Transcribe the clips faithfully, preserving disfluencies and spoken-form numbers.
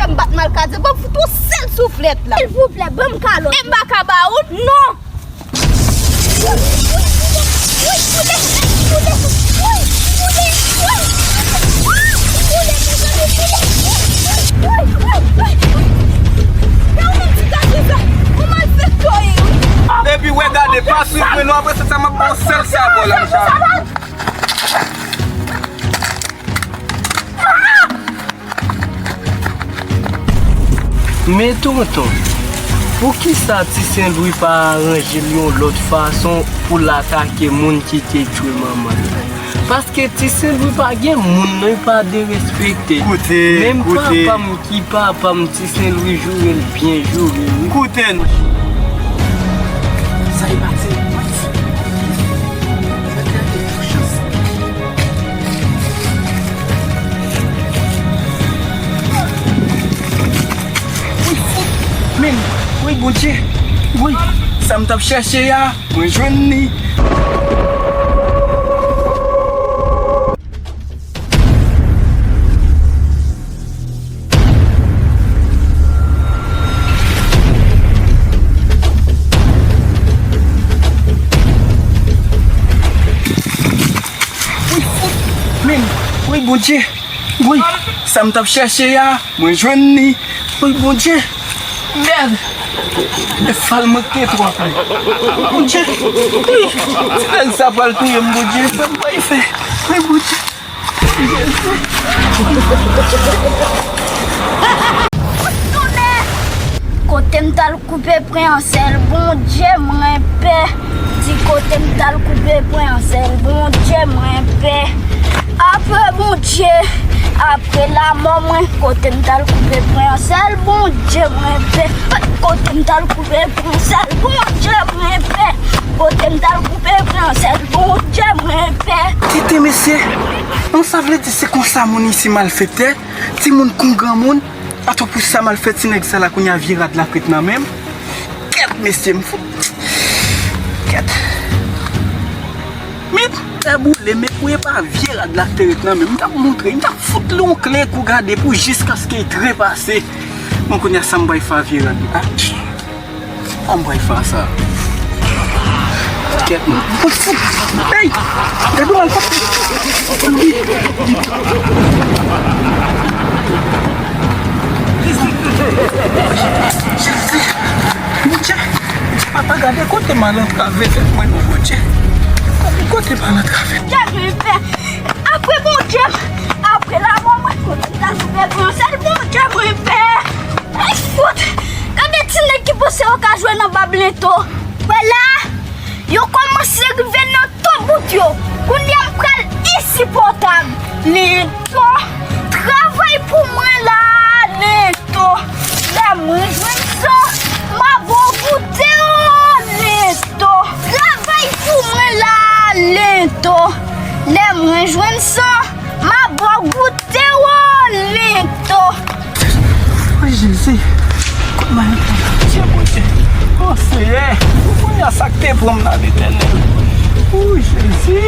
M pa t mal ka di, ban m fout yon sèl souflèt la. Silvouplè, ban m kalòt. E m pa ka ba ou? Non. Epi wè gade, pa swiv mwen non, apre sa, sa m ap ba w sèl sabò la, sa. Men tonton, poukisa Ti Sen Lwi pa aranje l yon lòt fason pou l atake moun ki te tchwe manman l? Paske Ti Sen Lwi pa gen moun non, li pa derespekte. Koute, koute. Menm papa m ki papa m, Ti Sen Lwi joure l byen joure, wi. Koute non. Sa e pati. Wi, fout! Men, wi, Bondye! Wi, sa m t ap chèche a, mwen jwenn li! Wi, fout! Men, wi, Bondye! Wi, sa m t ap chèche a, mwen jwenn li. Wi, Bondye. Mèd. E fal mwen k te twòp. Bondye. Wi, ti nèg sa pral touye m, Bondye. Sa m pral fè? Wi, Bondye. Kote m t al koupe pran ansèl, Bondye mwen pè. Di kote m t al koupe pran ansèl, Bondye mwen pè. Apre Bondye, apre lamò mwen, kote m t al koupe pran ansèl, Bondye mwen pè. Kote m t al koupe pran ansèl, Bondye mwen pè. Kote m t al koupe pran ansèl, Bondye mwen pè. Tete mesye, non sa vle di se konsa moun isi malfektè, timoun kon granmoun. Atò pou sa m al fè ti nèg sa la kounye a vye rad la k ret nan men m. Kèt mesye m fou. Kèt. Men tè boule men pou e pa vye rad la k te ret nan men m. M t ap montre, m t ap fout li yon kle kou gade pou jiskaske l trepase. Bon kounye a sa m bay fè a vye rad la. Anmwey fè sa. Kèt non. Ey! Gade mal fè. Bondye, Bondye papa gade kote mal antrave fèt mwen non Bondye. Gade kote mal antrave. Apre Bondye m, apre lamò mwen, kote m ta sou pè pran sèl Bondye mwen pè. Ay fout! Gade ti nèg ki panse yo ka jwe nan bab lento. Wè la, yo kòmanse rive nan to bout yo. Kounye a m pral ensipòtab. Lento, travay pou mwen la, lento. Lè mwen jwenn sa, m a ba w goute, o, lento. Travay pou mwen la, lento. Lè mwen jwenn sa, m a ba w goute, o, lento. Woy, Jezi. Kot mwen ye? Bondye, Bondye. O, Seyè. Ou konnen sa k te pran m la, Letènèl. O, Jezi.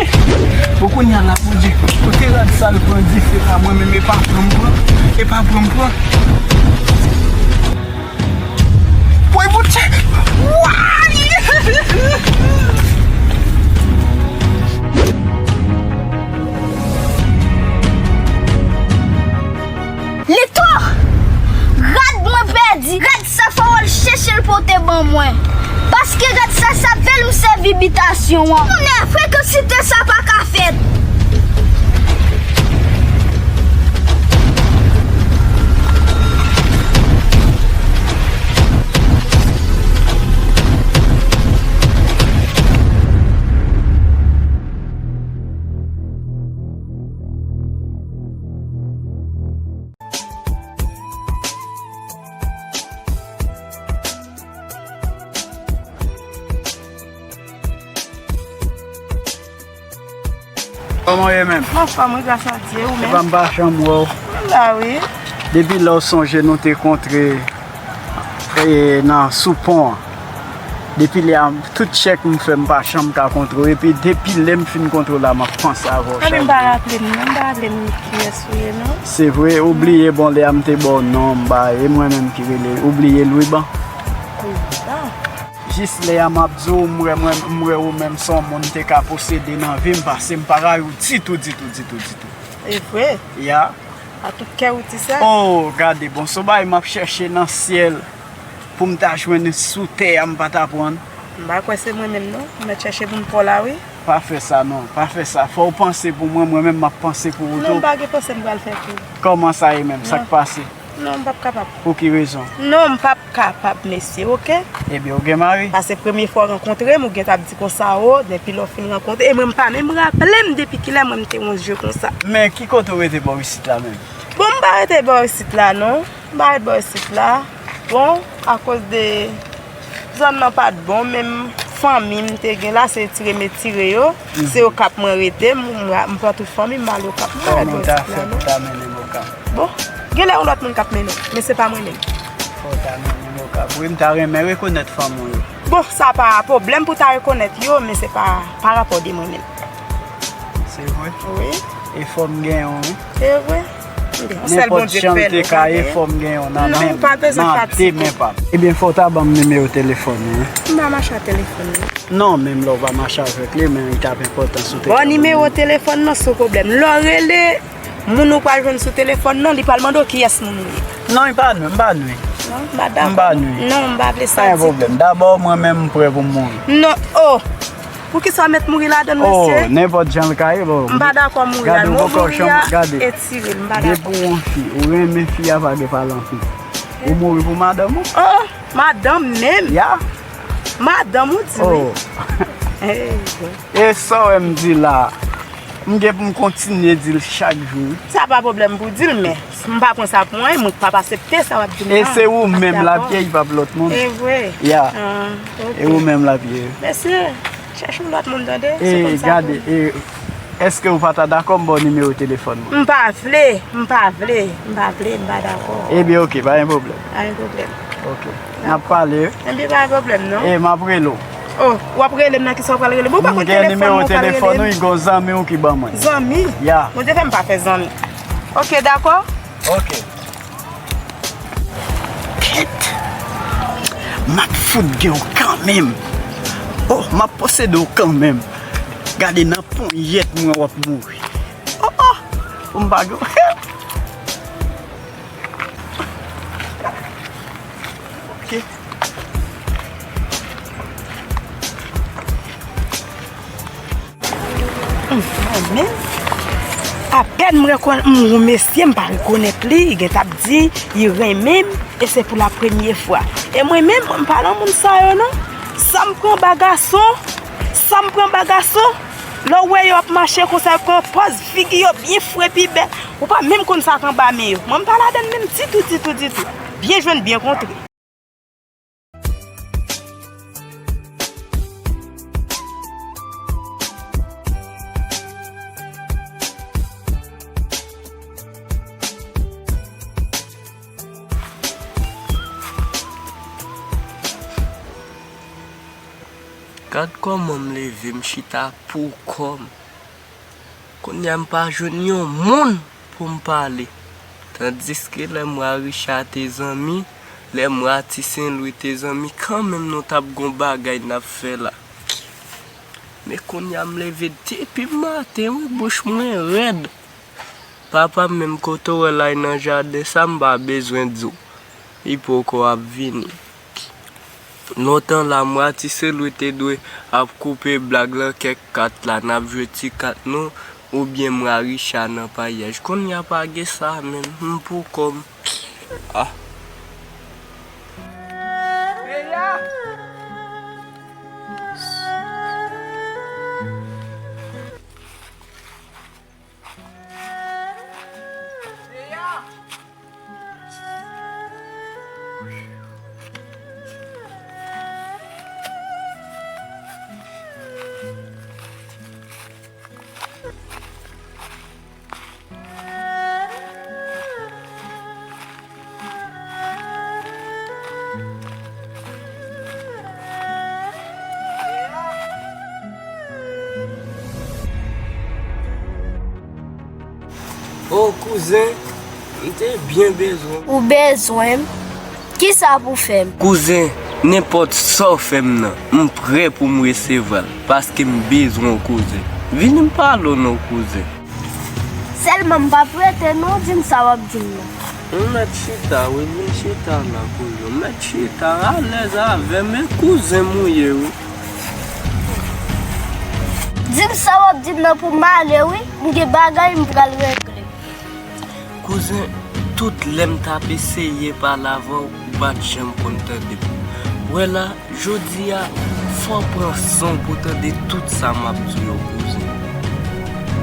Ou konnen la, Bondye. Kote rad sa l pran dife la, mwen menm, e pa pran m pran. E pa pran m pran. Woy, Bondye. Woy! Lento! Rad mwen pèdi! Rad sa fò w al chèche l pote ban mwen! Paske rad sa, sa bèl m sèvi bitasyon an! Tonnè, frekansite sa pa ka fèt! Kòman w ye menm? Anfòm wi, gras a Dye, ou menm? Epa m pa janm wè w. Mwen la wi. Depi lè w sonje nou te kontre e, nan sou pon an. Depi lè a, tout chèk m fè, m pa janm ka kontre w. Epi depi lè m fin kontre w la, m ap panse avè w chak jou. Anben, m pa raple m non, m pa raple m kiyès ou ye non. Se vre, ou bliye bon lè a m te ba w non m ba, e mwen menm ki rele, ou bliye Lwiban? Lwiban. Jis lè a m ap di w, m wè mwen, m wè ou menm se yon moun m te ka posede nan vi m, paske m pa rayi w ditou, ditou, ditou, ditou. E vre? Ya. A tout kè ou di sa? Oh, gade, bon, se yon bagay m ap chèche nan syèl pou m ta jwenn sou tè a, m pa ta pran. M pa kwè se mwen menm non, m mèt chèche pou m pa w la wi. Pa fè sa non, pa fè sa. Fò w panse pou mwen, mwen menm m ap panse pou ou tou. Non, m pa gen panse m pral fè pou ou. Kòman sa ye menm? Sa k pase? Non, m p ap kapab. Pou ki rezon? Non, m p ap kapab, mesye, oke? Ebyen, ou gen mari? Paske premye fwa w rankontre m, ou gentan ap di konsa, o, depi lè w fin rankontre, e mwen m pa menm raple m depi kilè mwen m te yon je konsa. Men ki kote w rete bò isit la menm? Bon, m pa rete bò isit la, non. M pa ret bò isit la. Bon, akoz de zòn nan pa t bon, menm fanmi m te gen la, se ti remetire yo. Se Okap mwen rete, m, m, m pran tout fanmi m, m ale Okap. M pa ret bò isit la, non. Kòman w ta fè pou ta mennen m Okap? Bon, genlè yon lòt moun k ap mennen w, men se pa mwen menm. Fò w ta mennen m Okap. Wi, m ta renmen rekonèt fanmi w yo. Bon, sa pa pwoblèm pou ta rekonèt yo, men se pa pa rapò de mwen menm. Se vre? Wi. E fò m genyen w, wi. E vre? Yon sèl Bondye k fè l, ou pa genyen. Nenpòt jan l te ka ye, fò m genyen w nan men m, nan de men pa m. Ebyen, fò w ta ban m nimewo telefòn ou, wi. M pa mache ak telefòn, non. Non, menm lè w pa mache avèk li, men li t ap enpòtan si w te ka ban m li. Bon, nimewo telefòn nan, se yon pwoblèm. Lè w rele, moun ou pral jwenn sou telefòn nan, li pral mande w kiyès moun ou ye. Non, li pa nwi, m pa nwi. Non, m pa dakò. M pa nwi. Non, m pa vle sa di tou. Pa gen pwoblèm. Dabò, mwen menm, m prè pou m mouri. Non, oh! Poukisa w mèt mouri ladann, mesye? Oh, nenpòt jan l ka ye, bon. M pa dakò mouri a. Non, mouri a, etire l, m pa dakò. Depi w yon fi, ou renmen fi a, pa gen pale anpil. Ou mouri pou madanm ou? Oh, madanm menm? Ya. Madanm ou di wi. Oh. Hey, bon. E sa w wè m di la, m gen pou m kontinye di l chak jou, wi. Sa pa pwoblèm pou w di l, men m pa pran sa pou anyen, mwen pa p aksepte sa w ap di m nan. E se ou menm l ap ye, li p ap lòt moun. E vre? Ya. Ah, ok. E ou menm l ap ye. Mesye, chèche yon lòt moun, tande? Se konsa pou... E gade, e èske ou pa ta dakò m ba w nimewo telefòn mwen? M pa vle, m pa vle, m pa vle, m pa dakò. Ebyen, ok, pa gen pwoblèm. Pa gen pwoblèm. Ok. N ap pale. Ebyen, pa gen pwoblèm, non. E m ap rele w. Oh, w ap rele m nan kisa w pral rele m? Ou pa konn telefòn mwen, ou pral rele m. M gen nimewo telefòn ou, li gon zanmi w ki ban mwen. Zanmi? Ya. Bondye fè m pa fè zanmi. Ok, dakò? Ok. Kèt! M ap fout gen w kanmenm. Oh, m ap posede w kanmenm. Gade nan ponyèt mwen w ap mouri. Oh, oh! Pou m pa gen w. Ok. Mwen menm, apèn m rekon-, m wè mesye, m pa rekonèt li, li gentan ap di li renmen m, e se pou la premye fwa. E mwen menm, m pa nan moun sa yo non. Sa m pran ba gason, sa m pran ba gason, lè w wè yo ap mache konsa, yo pran pòz, figi yo byen fre, pi bèl. Ou pa menm konn sa k anba men yo. Mwen, m pa ladann menm ditou, ditou, ditou. Byen jwenn, byen kontre. Gad kòman m leve, m chita pou kò m. Kounye a m pa jwenn yon moun pou m pale. Tandiske lè mwa Richa te zanmi, lè mwa Ti Sen Lwi te zanmi, kanmenm nou t ap gon bagay n ap fè la. Men kounye a m leve depi maten, wi, bouch mwen rèd. Papa m, menm kote w wè l ay nan jaden sa, m pa bezwen di w. Li poko ap vini. Lontan la, mwa Ti Sen Lwi te dwe ap koupe blag lan kèk kat la, n ap jwe ti kat nou, oubyen mwa Richa nan paryaj. Kounye a pa gen sa menm, m pou kò m. Ah. O kouzen, m te byen bezwen w. Ou bezwen m? Kisa pou fè m? Kouzen, nenpòt sa w fè m nan, m prè pou m resevwa l, paske m bezwen w kouzen. Vini m pale w non kouzen. Sèlman m p ap rete non, di m sa w ap di m nan. Ou mèt chita wi, vin chita la kouzen, ou mèt chita alèz avè m, e kouzen m ou ye wi. Di m sa w ap di m nan pou m ale wi, m gen bagay m pral regle. Kouzen, tout lè m t ap eseye pale avè w, ou pa t janm konn tande m. Wè la, jodi a, fò w pran san w pou w tande tout sa m ap di w yo, kouzen.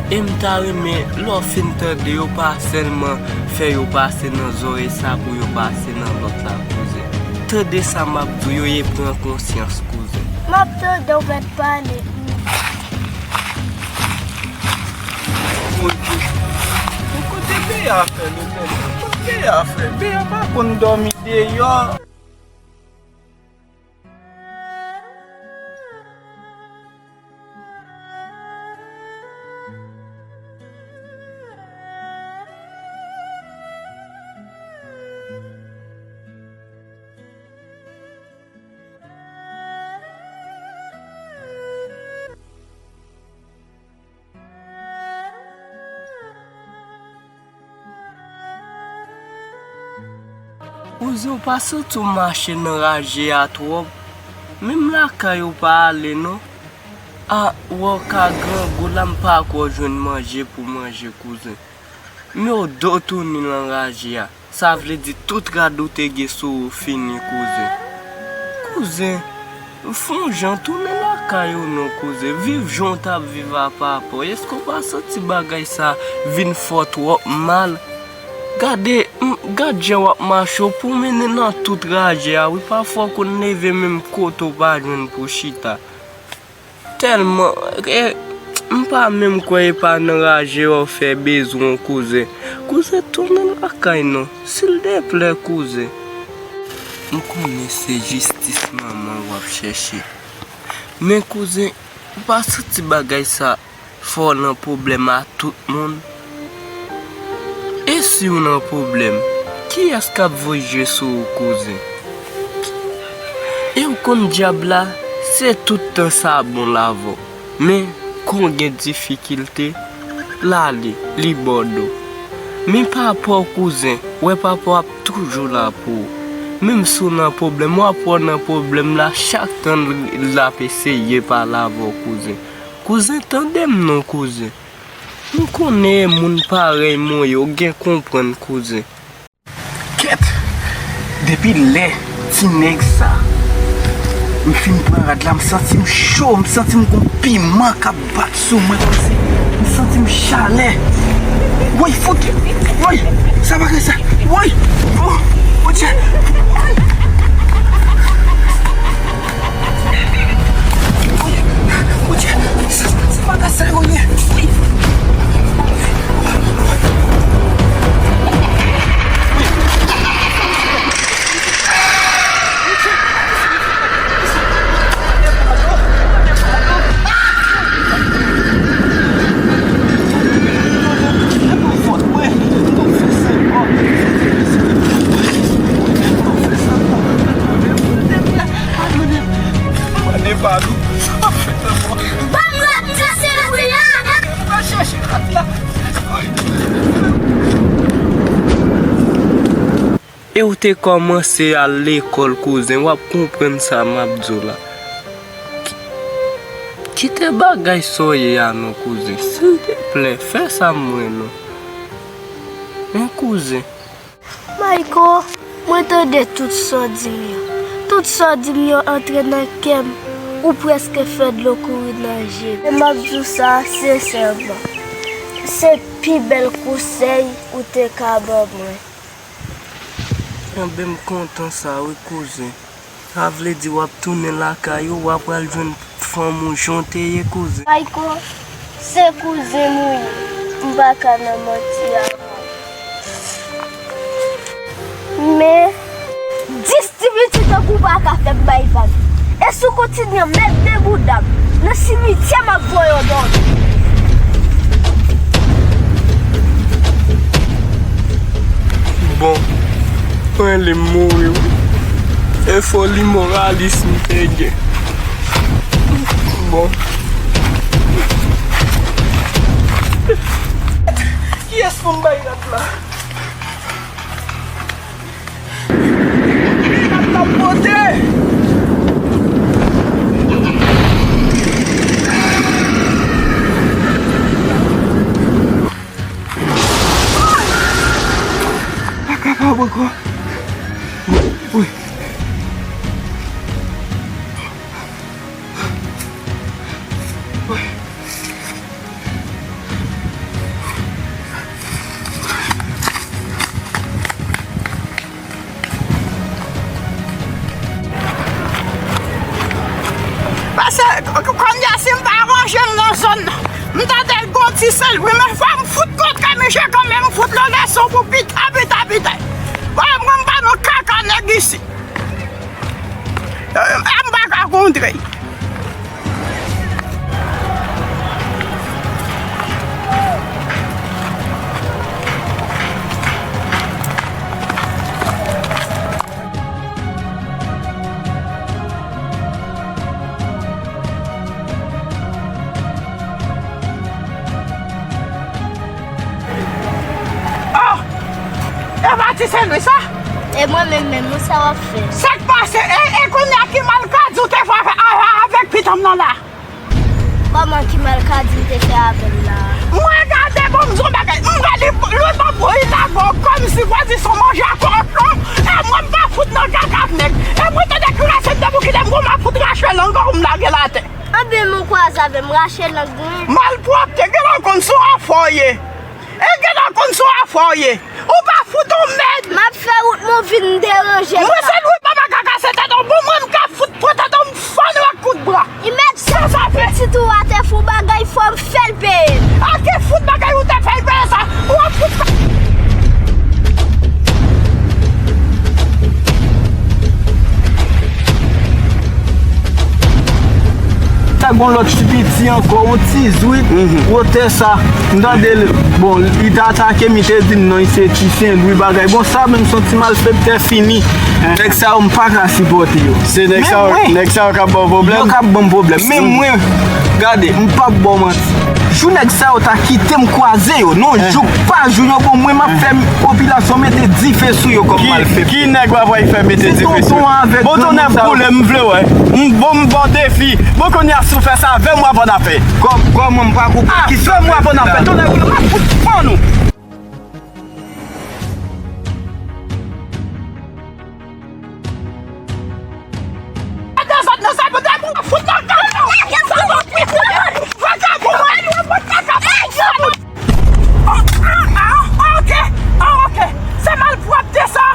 E m ta renmen, lè w fin tande yo, pa sèlman fè yo pase nan zòrèy sa pou yo pase nan lòt la, kouzen. Tande sa m ap di w yo e pran konsyans, kouzen. M ap tande w mèt pale. Mon Dye. Kote Beya fè, Letènèl? Kote Beya fè? Beya pa konn dòmi deyò. Kouzen, ou pa santi w mache nan raje a twòp? Menm lakay ou pa ale non. A, wè w ka grangou la, m pa kwè w jwenn manje pou manje, kouzen. Men w do tounen nan raje a. Sa vle di tout rad ou te gen sou ou fini, kouzen. Kouzen, fè yon jan tounen lakay ou non, kouzen. Viv jan w t ap viv a papa w. Èske w pa santi bagay sa vin fè w twòp mal? Gade, m, gad jan w ap mache, w pwomennen nan tout raje a, wi. Pafwa w konn leve menm kote w pa jwenn pou chita. Tèlman, e, m pa menm kwè e pa nan raje w ap fè bezwen w, kouzen. Kouzen, tounen lakay non, sildeplè, kouzen. M konnen se jistis manman w ap chèche. Men, kouzen, ou pa santi bagay sa fè w nan pwoblèm a tout moun? E si w nan pwoblèm, kiyès k ap voye je sou ou, kouzen? E w konn dyab la, se tout tan sa bon l avè w. Men, kon gen difikilte, l ale, li ba w do. Men papa w, kouzen, wè papa w ap toujou la pou ou. Menm si w nan pwoblèm, w ap wè w nan pwoblèm la chak tan l, l ap eseye pale avè w, kouzen. Kouzen, tande m non, kouzen. M konnen e moun parèy mwen yo gen konprann, kouzen. Kèt! Depi lè ti nèg sa, m fin pran rad la, m santi m cho, m santi m gon piman k ap bat sou mwen kòmsi m santi m chalè. Woy, fout! Woy! Sa bagay sa? Woy! Oh! Bondye! Bondye! Sa, sa bagay sa yo ye? Woy! Ban m rad m trase lari a. E w te kòmanse al lekòl, kouzen, w ap konprann sa m ap di w la. Ki-, kite bagay sa w ye a non, kouzen. Silteplè, fè sa m mwen non. Men, kouzen. Mayko, mwen tande tout sa w di m yo. Tout sa w di m yo antre nan kè m. Ou prèske fè dlo kouri nan je m. E m ap di w sa sensèman. Se pi bèl konsèy ou te ka ban mwen. Enben, m kontan sa wi, kouzen. Sa vle di w ap tounen lakay ou, w ap pral jwenn fanmi w jan w te ye, kouzen. Mayko, se kouzen m ou ye. M pa ka nan manti avè w. Men, dis ti piti tankou w pa ka fè m bay vag. E si w kontinye mèt de bouda m nan simityè, m ap voye w dòmi. Mwen li mouri wi. E foli moralis m te gen. Bon. Kiyès pou m bay nòt la? Nòt la pote. Pa kapab ankò. Wi. Paske k-, k-, kounye a, si m pa ranje l nan zòn nan, m tande l gon ti sèl wi, men fò m fout kontre misye kanmenm, m fout l yon leson pou pita, pita, pita. Bon, mwen m pa nan kaka nèg isi. Eh, m pa ka kontre. Oh! E pa ti Sen Lwi sa? E mwen menm menm, non, sa w ap fè? Sa k pase? E, e kounye a ki malkadi w te fè avè-, a-, a-, avèk pitit m nan la? Kòman ki malkadi m te fè avè l la? Mwen gade, bon, m di w bagay, m gade, Lwi pa pouri la, bon, kòmsi pwodui son manje a kochon, e mwen m pa fout nan kaka ak nèg. E mwen tande ki rase m te boukile m, bon, m ap fout rache lang ou m lage l atè. Anben, men w kwaze avè m, rache lang mwen. Malpwòpte, gen lè w konn se yon afè w ye. E gen lè w konn se yon afè w ye. Ou pa fout yon mèd. M ap fè wout mwen vin deranje m. Mwen se Lwi papa kaka se tèt w. Bon, mwen m ka fout pran tèt w, m fann w ak kout bra. I mèt sa sa fè pitit ou atè fè yon bagay, fò m fè l peye m. A ki fout bagay ou te fè l peye sa? Ou ap fout sa. Ta gon lòt ti piti ankò, yon ti zwit, wotè sa. M tande l, bon, li t atake m, li te di m non, li se ti Sen Lwi bagay. Bon, sa menm se yon ti malfektè fini. Nèg sa yo, m pa ka sipòte yo. Se nèg sa yo, nèg sa yo k ap ba w pwoblèm? Yo k ap ban m pwoblèm. Men mwen, gade, m p ap ba w manti. Jou nèg sa yo ta kite m kwaze yo, non, jou pa jou yo, bon, mwen m ap fè popilasyon mete dife sou yo kòm malfektè. Ki nèg w ap fè mete dife sou yo? Bon, tonnè boule, m vle wè. M, bon, m ba w defi. Bon, kounye a, si w fè sa avè m, w ap ann afè. Kòm, kòman m pa konprann ki sa w ap fè la? Tonnè boule, m ap fout fann ou. Dezòd nan sa pou dèyè pou fout nan kay nou. Sa va pit. Vakabon, mwen nou pot kaka. Ah, ah, ah, ok. Ah, ok. Se malpwòpte sa.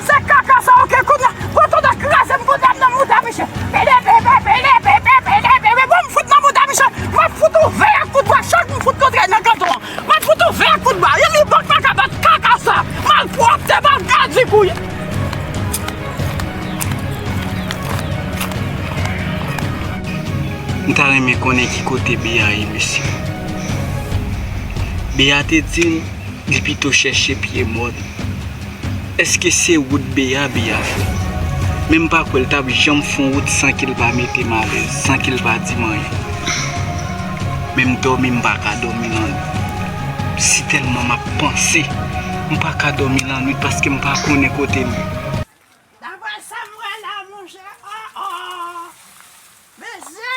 Se kaka sa, ok, kounye a. Kote w ta kraze m, kounye a m nan mouda misye. Pede, pede, pede, pede, pede, pede. Bon, m fout nan mouda misye. M ap fout ouvè ak kout bwa. Chak m fout kontre nan kanton an. M ap fout ouvè ak kout bwa. Li bòk pa ka bat kaka sa. Malpwòpte, malkadi kouye. M ta renmen konnen ki kote Beya ye, mesye. Beya te di m li pito chèche pye mòn. Èske se wout Beya, Beya fè? Men m pa kwè l t ap janm fè yon wout san ke l pa mete m alèz, san ke l pa di m anyen. Men m dòmi, m pa ka dòmi lannwit. Si tèlman m ap panse, m pa ka dòmi lannwit paske m pa konnen kote m ye. Daprè sa m wè la, monchè, oh, oh. Mesye,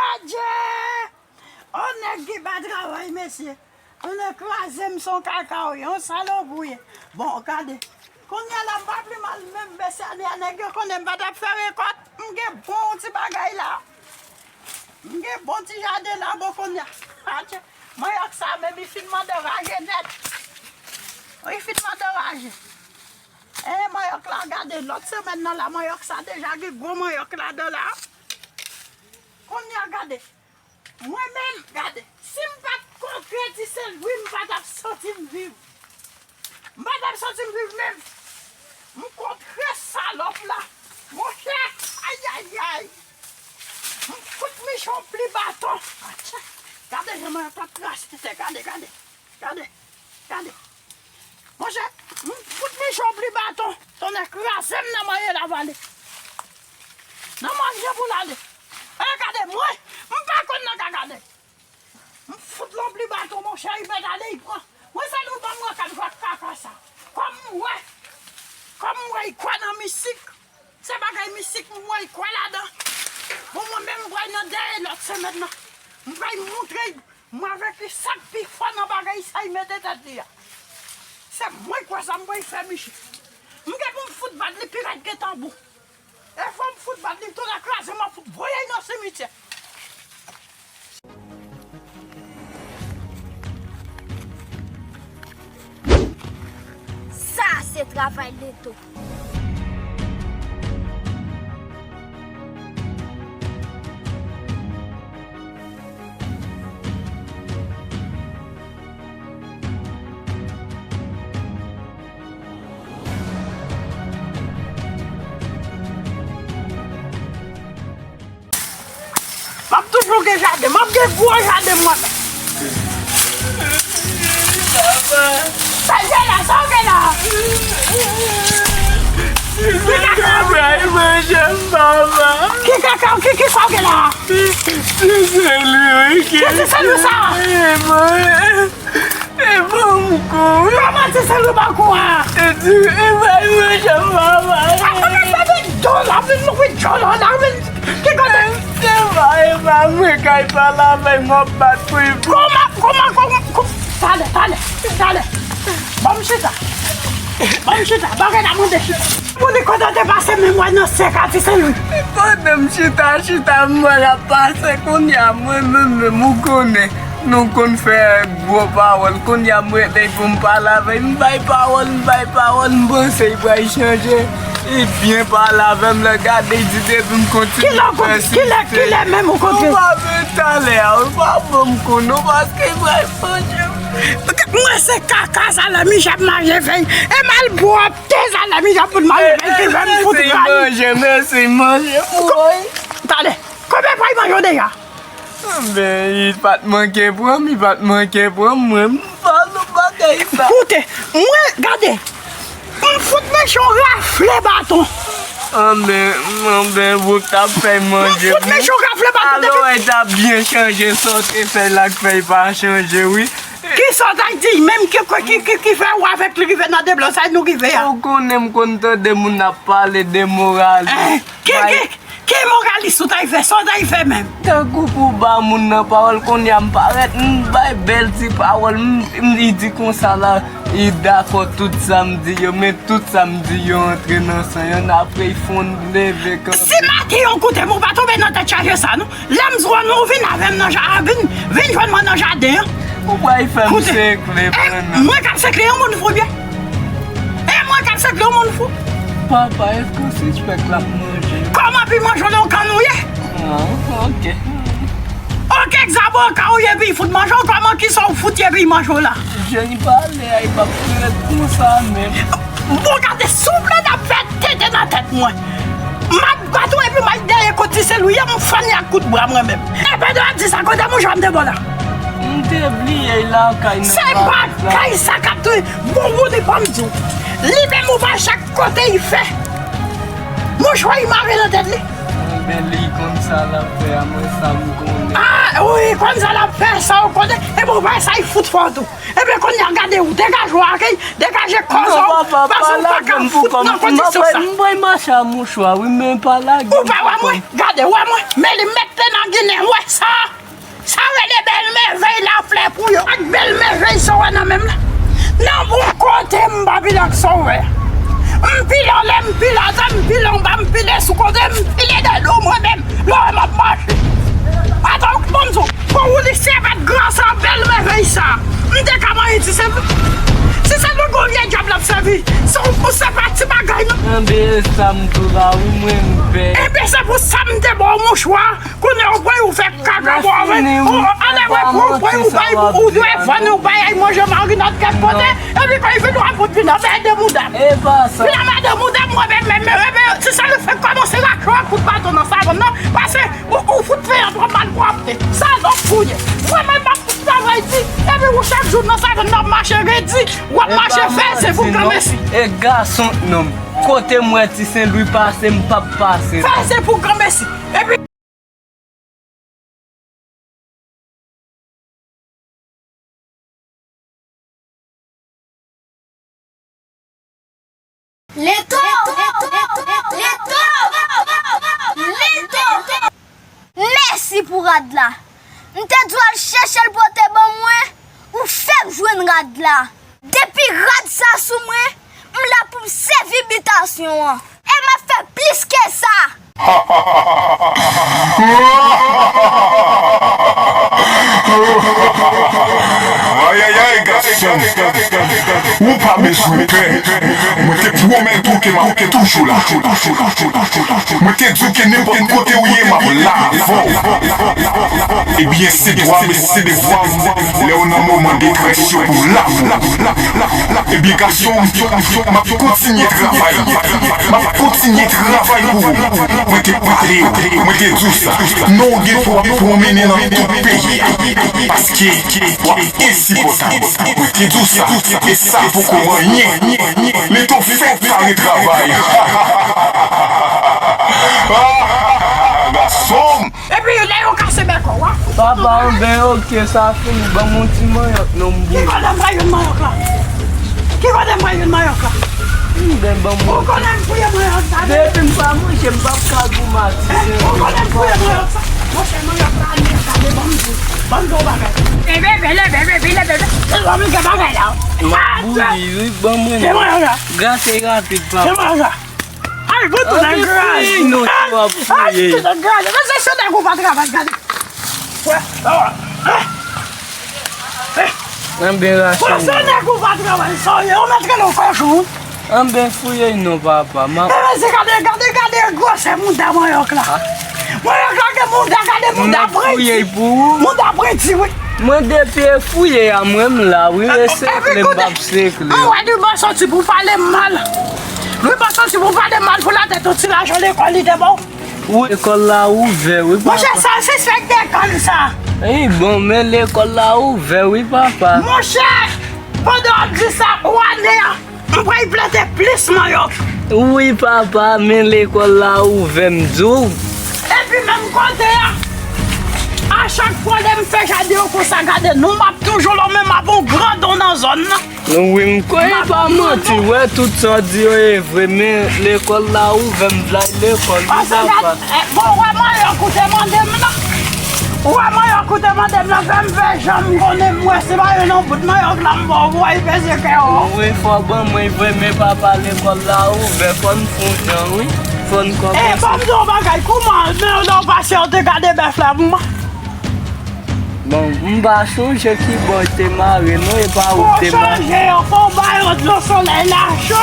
adje! O nèg ki pa travay, mesye. Tonnè kraze m, se yon kaka w ye, yon salopri w ye. Bon, gade. Kounye a la, m pa pi mal menm, mesye, ane a nèg yo konnen m pa t ap fè rekòt. M gen bon ti bagay la. M gen bon ti jaden la, bon, kounye a. Atye, manyòk sa menm, li fin mande raje nèt. Wi, li fin mande raje. E, manyòk la, gade, lòt semèn nan la, manyòk sa deja gen gwo manyòk ladan la. Kounye a, gade. Mwen menm, gade, si m pa t kontre ti Sen Lwi, m pa t ap santi m viv. M pa t ap santi m viv menm. M kontre salòp la. Monchè, ayayay. M fout miche yon pli baton. Atchè, gade jan mwen t ap krache tè, gade, gade. Gade, gade. Monchè, m fout miche yon pli Baton, tonnè kraze m nan manje la vale. Nan manje pou l ale. E gade mwen, m pa konn nan ka gade. M fout lonbli baton, monchè, li mèt ale, li pran. Mwen, se nou ban mwen kat vwa kaka sa. Kòm m wè, kòm m wè, li kwè nan mistik. Se bagay mistik m wè, li kwè ladan. Bon, mwen menm, m pral nan dèyè lòt semèn nan. M pral montre mwen avèk li sa k pi fò nan bagay sa, li mete tèt li a. Se mwen k wè sa m pral fè, miche. M gen pou m fout bat li pi rèd ke tanbou. E fò m fout bat li, tonnè kraze, m ap fout voye l nan simityè. Sa se travay Leto. M ap toujou gen jaden, m ap gen gwo jaden mwen menm. Sa l gen la, sa w gen la? Ki kaka w gen? Ki kaka w, ki, ki sa w gen la? Ti sèl wi, ki ti sèl wi sa? E ban m kou wi. Kòman ti sèl wi ba w kou a? E di, e bay mwen janm pa bay. A kòman sa de djòl la vin mouri djòl la vin ki kote? E ba, e ba mwen kay pale avè m, w ap bat pou li. Kòman, kòman, kòman, kòman? Talè, talè, talè. Ban m chita. Ban m chita. Bagay la mande chita. Pou li kote w te pase men mwen nan sèk a ti sèl wi. Pandan m chita, chita, m wè l ap pase kounye a, mwen menm, menm, ou konnen. Nou konn fè gwo pawòl. Kounye a m rele pou m pale avè l. M bay pawòl, m bay pawòl, m panse l pral chanje. Li byen pale avè m, lè gade, li di depi m kontinye fè siksè. Kilè, kilè, kilè menm ou kontre? Ou pa vle talè a, ou pa ban m konnen, paske li pral chanje. Mwen se kaka sa la, Michel ap mache fèy. E malpwòpte sa la, Michel ap fout mache fèy, ki fè m fout rayi. Mèsi, manje, mèsi, manje. Talè, konbyen fwa l manje w deja? Anben, li pa t manke pran m, li pa t manke pran m, mwen, m pa nan bagay sa. Koute, mwen, gade, m fout mechan yon rafle baton. Anben, anben, bouk t ap fè manje. M fout mechan yon rafle baton. Alò, depi w t ap byen chanje, sa w te fè la k fè l pa chanje, wi. Kisa w t ap di? Menm ki, ki, ki, ki fè ou avèk li rive nan deblozay nou rive a? Ou konnen m konn tande moun ap pale de moralis. Eh, ki, ki, ki moralis ou t al fè? Sa w t al fè menm? Tankou pou ba moun nan pawòl, kounye a m parèt, m bay bèl ti pawòl, m, m, li di konsa la, li dakò tout sa m di yo, men tout sa m di yo antre nan san yo, n apre l fon leve kanpe. Si maten yon koute m, ou pa tonbe nan tèt chaje sa, non? Lè m jwenn ou, vin avè m nan ja-, vin, vin jwenn mwen nan jaden an. Ou pral fè m sekle mwen menm. Mwen k ap sekle yon moun fou byen? E mwen k ap sekle yon moun fou? Papa, èske w sispèk l ap manje? Kòman pi manje w nan kann ou ye? Ah, ok. Ok, egzanp, ou ka ou ye pi fout manje w, kòman kisa w fout ye pi manje w la? Jèn pale a, li p ap fè konsa menm. Bon, gade, souple n ap fè tete nan tèt mwen. M ap bat ou epi m al dèyè kot ti sèl ou ye, m fann li ak kout bra mwen menm. E pandan w ap di sa, kote mouchwa m te ba w la? M te bliye l lakay nan valiz la. Se bagay sa k ap touye. Bon, bon, li ban m di w. Li menm ou pa chak kote li fè. Mouchwa li mare nan tèt li. Anben, li konn sa l ap fè a, mwen sa m konnen. Ah, wi, konn sa l ap fè, sa w konnen. Epi w pa sa li fout fò tou. Ebyen, kounye a, gade ou, degaje w, ok? Degaje kò w, paske m pa ka fout nan kondisyon sa. M pral mache a mouchwa, wi, men pa lage m. Ou pa wè mwen? Gade, wè mwen, men li mete nan ginen, wè sa. Sa rele bèl mèvèy laflè pou yo. Ak bèl mèvèy sa w wè nan men m la. Nan bon kote m pa pile ak sa w wè. M pile anlè, m pile atè, m pile anba, m pile sou kote, m pile dèyè do mwen menm. Lè w wè m ap mache. Atò, bon, m di w, bon, ou li se pa t gras a bèl mèvèy sa. M te ka manje ti sèvi. Ti sèvi gon vye djab l ap sèvi. Se ou, se pa ti bagay, non. Enben, e sa m tou la, wi, mwen, m pè. Enben, se pou sa m te ba w mouchwa. Kounye a, ou pran, ou fè kaka bò, wi. Ou, anlè, wi, ou pran, ou bay, ou dwe vann, ou bay, ay manje marinad kèk kote. Epi, kan li vin, ou ap fout vin anmède mouda m. Vin anmède mouda m, mwen menm, menm, menm, ti sèl ou fè kòmanse rache w ak kout baton nan savann nan. Paske, ou, ou fout fè yon twòp malpwòpte. Salòp ou ye. Mwen menm, m ap fout travay di. Ou chak jou nan savann nan ap mache redi, w ap mache fè se pou granmesi. E gason nonm, kote m wè ti Sen Lwi pase, m p ap pase. Fè se pou granmesi. Epi Leto! Leto! Leto! Mèsi pou rad la. M te di w al chèche l pote ban mwen, ou fè m jwenn rad la. Depi rad sa sou mwen, m la pou m sèvi bitasyon an. E m ap fè plis ke sa. Ayayay, gason, ou pa bezwen pè. Mwen te pwomèt ou ke m ap toujou la. Mwen te di w ke nenpòt kote ou ye, m ap la avè w. Ebyen, se dwa m e se devwa m. Lè w nan moman detrès yo pou w la avè w. Ebyen, gason, m ap kontinye travay. M ap kontinye travay pou ou. Mwen te pale w, mwen te di w sa. Non, w gen pou w ap pwonmennen nan tout peyi a. Paske w ap ensipòtab. Mwen te di w sa. E sa poko anyen. Leto fèk kare travay. Ah, gason m. Epi lè yo kase bèk ou a. Papa, anben, oke, sa fini. Ban m yon ti manyòk non, m bouyi. Ki kote m pral jwenn manyòk la? Ki kote m pral jwenn manyòk la? Anben, ban m yon ti. Ou konnen m fouye manyòk sa, depi m pa manje, m p ap ka goumen ak ti. Ou konnen m fouye manyòk sa? Monchè, manyòk la, nèg, gade, ban m di, ban m di yon bagay. Leve, leve, leve, leve, leve. Ban m gen bagay la. M ap bouyi, wi, ban mwen. Gen manyòk la. Gate rapid, papa. Gen manyòk la. Ay, bon, tout nan gras. Anben fouye non, w ap fouye. Ay, tout nan gras. Men se sou nèg ou pa travay, gade. Wè, wè, wè. Anben rache. Bon, se nèg ou pa travay, sa w ye, ou mèt rele w kochon. Anben fouye non, papa. M ap. Enben se gade, gade, gade gwosè mouda manyòk la. Manyòk la gen mouda, gade mouda prenti. Mouda prenti, wi. Mwen depi e fouye a, mwen m la, wi, e sekle, m p ap sekle. An wè, li ba w soti pou pale m mal. Li ba w soti pou pale m mal pou latèt yon ti lajan lekòl li te ba w. Wi, lekòl la ouvè, wi, papa. Monchè, sa se sèk de kann sa. Wi, bon, men lekòl la ouvè, wi, papa. Monchè, pandan w ap di sa, ou ane a. M pral plante plis manyòk. Wi, papa, men lekòl la ouvè, m di w. Epi menm kote a, a chak fwa lè m fè jaden yo konsa, gade, nou m ap toujou la, men m ap yon grandon nan zòn nan. Wi, m kwè e pa manti, wè, tout sa w di yo e vre, men lekòl la ouvè, m vle al lekòl, wi, papa. Eh, bon, ou wè manyòk ou te mande m nan? Ou wè manyòk ou te mande m nan, fè m fè jan m konnen m wè se pa youn nan bout manyòk la m ba w pou w al peze kè w. Wi, fò w ban mwen vre, men papa, lekòl la ouvè, fò n fè yon jan, wi. Fò n kòmanse. Eh, ban m di w yon bagay, kouman, men lè w pase, w te gade bèf la pou mwen? Bon, m pa chonje ki bò l te mare non, e pa ou te mare. Fò w chanje yo, fò w ba yo dlo, solèy la cho.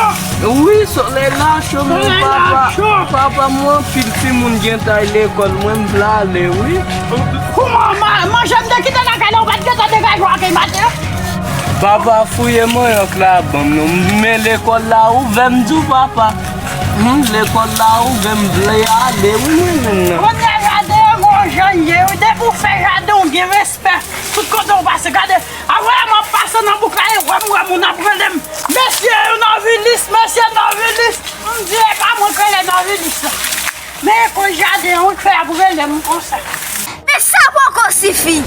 Wi, solèy la cho, men papa, papa, mwen anpil timoun gentan al lekòl, mwen m vle ale, wi. Kouman, ma-, manje m te kite lakay la, ou pa t gentan degaje w ak maten? Papa, fouye manyòk la ban m non, men lekòl la ouvè, m di w, papa. Hum, lekòl la ouvè, m vle ale, wi, mwen menm nan. Kounye a jaden an gon jan l ye, wi, depi w fè jaden, w gen respè. Tout kote w pase, gade, a wè m ap pase nan bouk la, e wè m wè moun ap rele m. Mesye Novilis, mesye Novilis. M di, e pa mwen k rele Novilis la. Men e koz jaden an wi k fè y ap rele m konsa. Men sa poko sifi.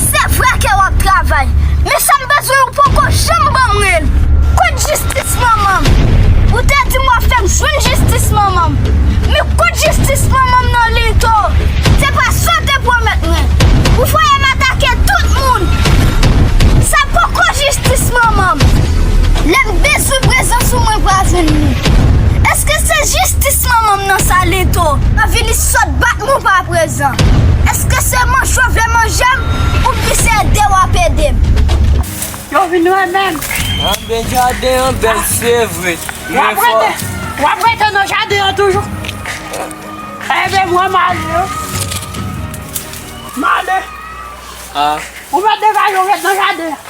Se vre ke w ap travay, men sa m bezwen ou poko janm ban mwen l. Kot jistis manman m? Ou te di m w ap fè m jwenn jistis manman m. Men kot jistis manman m nan Lito? Se pa sa w te pwomèt mwen. Ou voye m atake tout moun. Sa poko jistis manman m. Lè m bezwen prezans ou, mwen pral jwenn li. Èske se jistis manman m nan sa, Lito? W ap vini sot bat mwen ou pa prezan? Èske se manje w vle manje m, oubyen se ede w ap ede m? Yo vin renmen m. Anben jaden an bèl, se vre. W ap rete, w ap rete nan jaden an toujou. Enben, mwen m ale wi. M ale. Ah. Ou mèt degaje w ret nan jaden an.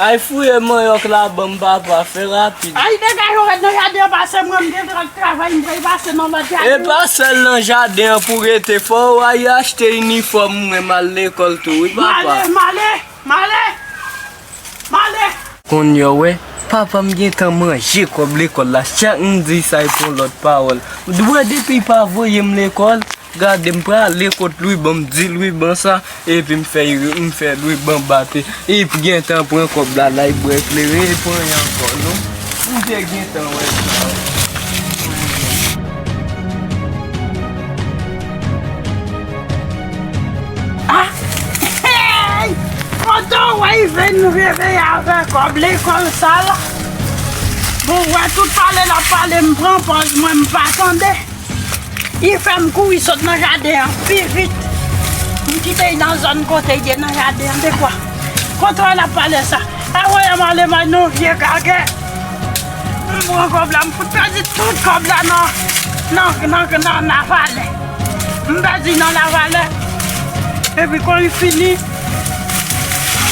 Ay fouye manyòk la ban m, papa, fè rapid. Ay degaje w ret nan jaden an, pase mwen m gen tra-, travay m pral pase nan lòt jaden. E pa sèl nan jaden an pou rete, fò w al achte inifòm mwen m al lekòl tou wi, papa. M ale, m ale, m ale. Kounye a w wè, papa m gentan manje kòb lekòl la. Chak m di sa, l pran lòt pawòl. Ou wè, depi l pa voye m lekòl, gade, m prale kot Lwiban, m di Lwiban sa, epi m fè, m fè Lwiban bate. Epi gentan pran kòb la, la, l bwè kleren, l pran l ankò, non. M te gentan wè sa. Ah! Hey! Kote w wè Iven reve avè kòb lekòl sa la? Bon, w wè tout pale l ap pale, m pran pòz mwen, m pa tande. Li fè m kouri sot nan jaden an pi vit. M kite l nan zòn kote l ye nan jaden an dekwa. Kote w wè l ap pale sa? A voye m ale, m al nan yon vye kagè. M pran kòb la, m fout pèdi tout kòb la nan, nan, nan, nan Lavalè. M pèdi nan Lavalè. Epi kon li fini,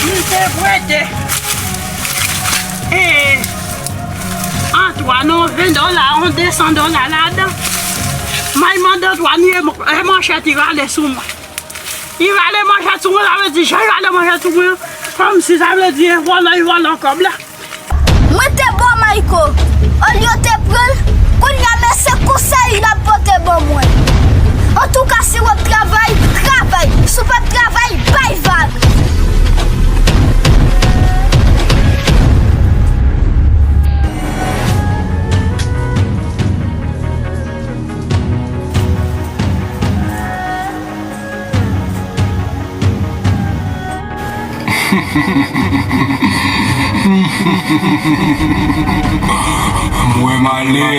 m te prete, e, Antwàn yon ven dola, yon de san dola ladan. M al mande Antwàn, e, e manchèt li rale sou mwen. Li rale manchèt sou mwen, sa vle di, jan li rale manchèt sou mwen an, kòmsi sa vle di, e vòlè, li vòlè kòb la. Mwen te ba w Mayko, olye w te pran l, kounye a men se konsèy l ap pote ban mwen. Antouka, si w ap travay, travay, si w p ap travay, bay vag. Mwen malè.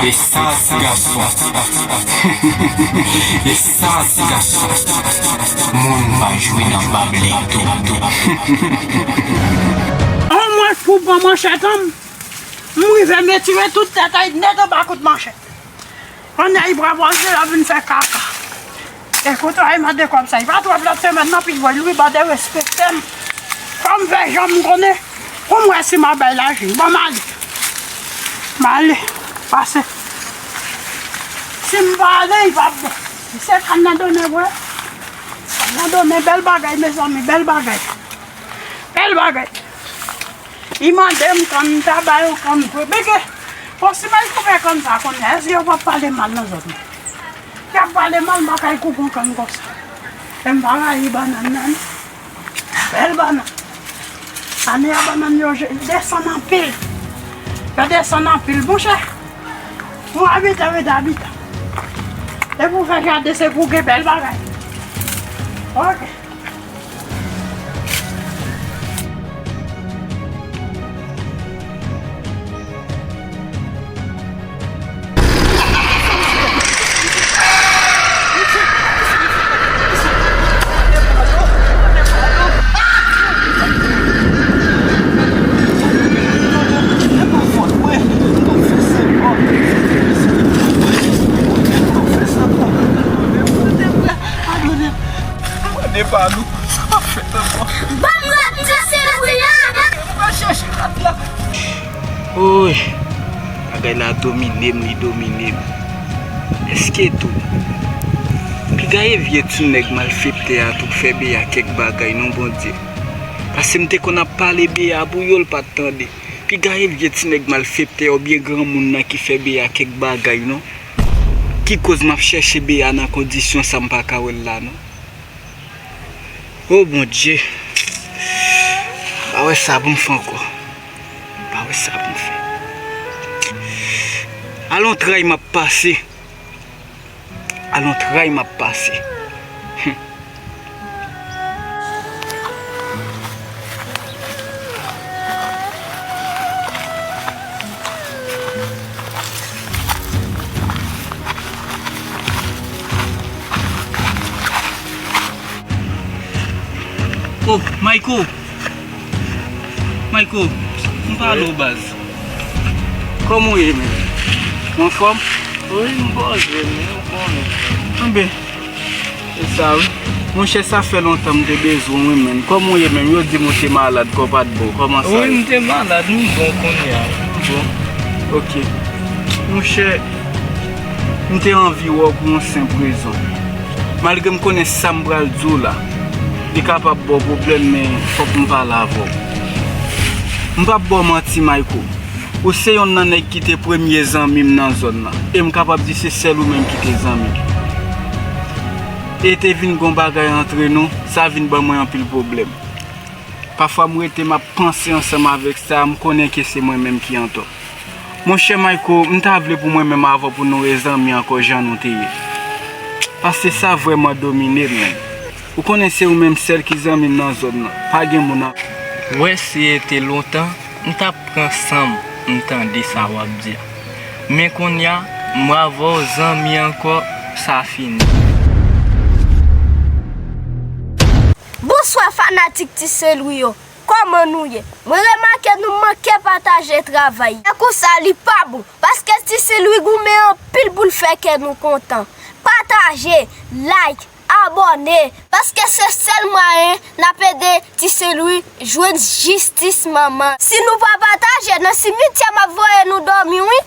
E sa ti gason. E sa ti gason. Moun pa jwe nan bab leto. An mwen fou pran manchèt an m. M rive m retire tout tèt a nèt anba kout manchèt. Annè li pran pòz li, l ap vin fè kaka. Ekout, ay mande kòb sa, li pa twòp lòt semèn nan, pitboy Lwiban derespekte m. Fò m fè jan m konnen, pou m wè si m ap bay lajan. Bon, m ale. M ale, pase. Si m pa ale, li p ap bon. Se kann nan donnen vre. Kann nan donnen, bèl bagay, mezanmi, bèl bagay. Bèl bagay. Li mande m kann, m ta ba yo kann vre. Beke, bon, si m al koupe kann sa kounye a, èske yo p ap pale mal nan zòn nan? Y ap pale mal, m pa kay koupe yon kann konsa. E m pa rayi bannann nan, non. Bèl bannann. Ane a, bannann yo je-, desann anpil. Yo desann anpil, monchè. Yon abitan rete abitan. E pou fè jaden, se pou gen bèl bagay. Ok. Padone m. Mwen depa nou, sa pa fèt ankò. Ban m rad m trese lwi a. Mwen chèche rad la. Woy, bagay la domine m, li domine m. Èske tou, piga e vye ti nèg malfektè a tou k fè Beya kèk bagay non, Bondye. Paske m te konn ap pale Beya pou yo, l pa t tande. Piga e vye ti nèg malfektè oubyen granmoun nan ki fè Beya kèk bagay non. Ki koz m ap chèche Beya nan kondisyon sa, m pa ka wè l la non. O Bondye, pa wè sa pou m fè ankò. Pa wè sa pou m fè. Alon tray m ap pase. Alon tray m ap pase. Hum. Oh, Mayko! Mayko, m pale w baz. Kòman w ye menm? Ou anfòm? Wi, m poze m, ou konnen. Anben, se sa wi. Monchè, sa fè lontan m te bezwen w wi menm. Kòman w ye menm? Yo di m ou te malad, kò w pa t bon. Kòman sa ye? Wi, m te malad, m bon kounye a. M bon. Ok. Monchè, m te anvi wè w pou yon senp rezon. Malgre m konnen sa m pral di w la, li kapab ba w pwoblèm, men fòk m pale avè w. M p ap ba w manti, Mayko. Ou se yonn nan nèg ki te premye zanmi m nan zòn nan. E m kapab di se sèl ou menm ki te zanmi m. E te vin gon bagay antre nou, sa vin ban mwen anpil pwoblèm. Pafwa m rete m ap panse ansanm avèk sa, m konnen ke se mwen menm ki antò. Monchè Mayko, m ta vle pou mwen menm avè w pou nou rezanmi ankò jan nou te ye. Paske sa vrèman domine m, menn. Ou konnen se ou menm sèl ki zanmi m nan zòn nan. Pa gen moun an. Wè si e te lontan, m t ap pran san m, m tande sa w ap di a. Men kounye a, m avè w zanmi ankò, sa fini. Bonswa fanatik Ti Selwi yo, kòman nou ye? Mwen remake nou manke pataje travay. Tankou sa li pa bon, paske Ti Selwi goumen anpil pou l fè kè nou kontan. Pataje, like, abòne, paske se sèl mwayen n ap ede Ti Selwi jwenn jistis manman. Si nou pa pataje, nan simityè m ap voye nou dòmi wi.